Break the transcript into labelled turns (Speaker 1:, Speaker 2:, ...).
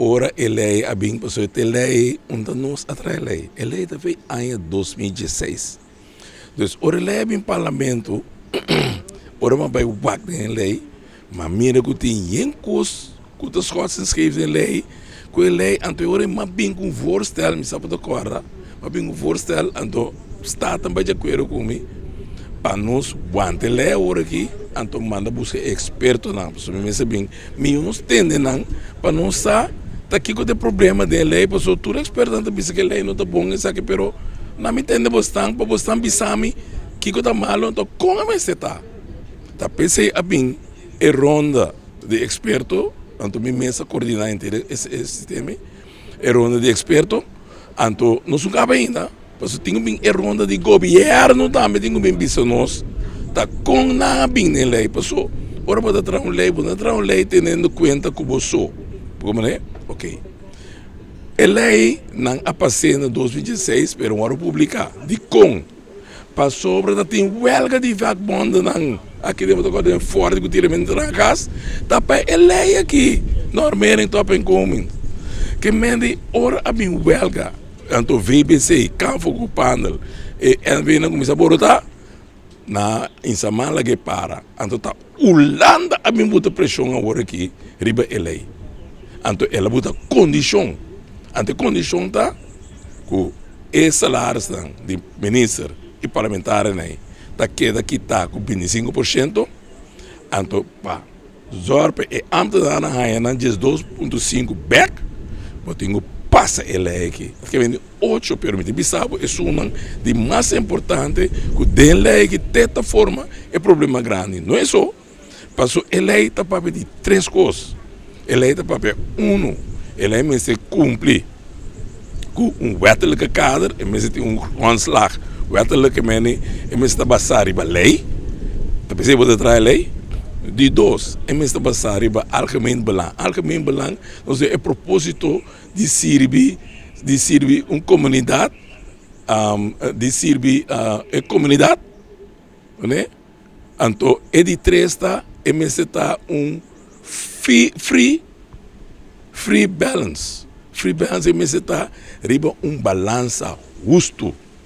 Speaker 1: Ora e lei a bin pasobra e lei unda nos a traha e lei, e lei ta for aña 2016. Dus ora e lei a bin parlamento ora mi a bai wak den e lei mi a mira ku tin yen kos ku ta schors en scheef den e lei ku e lei anto e ora mi a bin ku un voorstel mi sa por ta kòrda mi a bin ku un voorstel anto Staten bai di akuerdo ku mi pa nos wanta e lei awor aki anto manda buska e ekspertonan pasobra mi mester bin Mi nos tende nan pa nos sa ta kiko ta e problema den e lei pasobra tur ekspertonan ta bisa ku e lei no ta bon esaki pero nan mi tende bosnan pa bosnan bisa mi kiko ta malo anto kon a mester ta. Ta p'esei a bin e ronda di eksperto anto mi mes a kordina henter e sistema e ronda di eksperto anto nos no kaba ainda. Pasobra tin ku bin e ronda di gobièrnu tambe tin ku bin bisa nos ta kon nan a bin den lei. Paso ora bo ta traha un lei bo no ta traha un lei teniendo kuenta ku bo so. Bo komprende? Oke. E lei nan a pas'é na 2016 pero wòrdu publiká. Dikon? Pasobra ta tin wèlga di vakbondennan aki den bo ta kòrda den Fòrti ku tiramentu nan kas ta pa e lei aki, normering tot inkomen. Ke men di ora a bin wèlga. Anto VBC, Kanfo ku Panel e NV nan kuminsá borotá na Insaman laga e para. Anto ta Hulanda a bin buta preshon awor aki riba e lei. Anto el a buta kondishon. Anto e kondishon ta ku e salarisnan di minister i parlamentarionan ta keda kitá ku 25%. Anto pa Zòrg pa e ámtenarnan haña nan 12.5 bèk, bo tin ku pasa e lei aki. Ta keda bini ocho, pero mi ta bisa bo esunnan di mas importante ku den lei aki te ta forma e problema grandi. No eso, pasobra e lei ta papia di tres kos. E lei ta papia, uno, e lei mester kumpli ku un wettelijke kader, e mester tin un grondslag wettelijke meni, e mester ta basá riba lei, ta p'esei bo ta traha e lei. Di dos, e mester ta basá riba algemeen belang. Algemeen belang nos e propósito di sirbi di sirbi un komunidat, di sirbi e komunidat. Anto e di tres ta e mester ta un free free balance, free balance e mester ta riba un balansa hustu.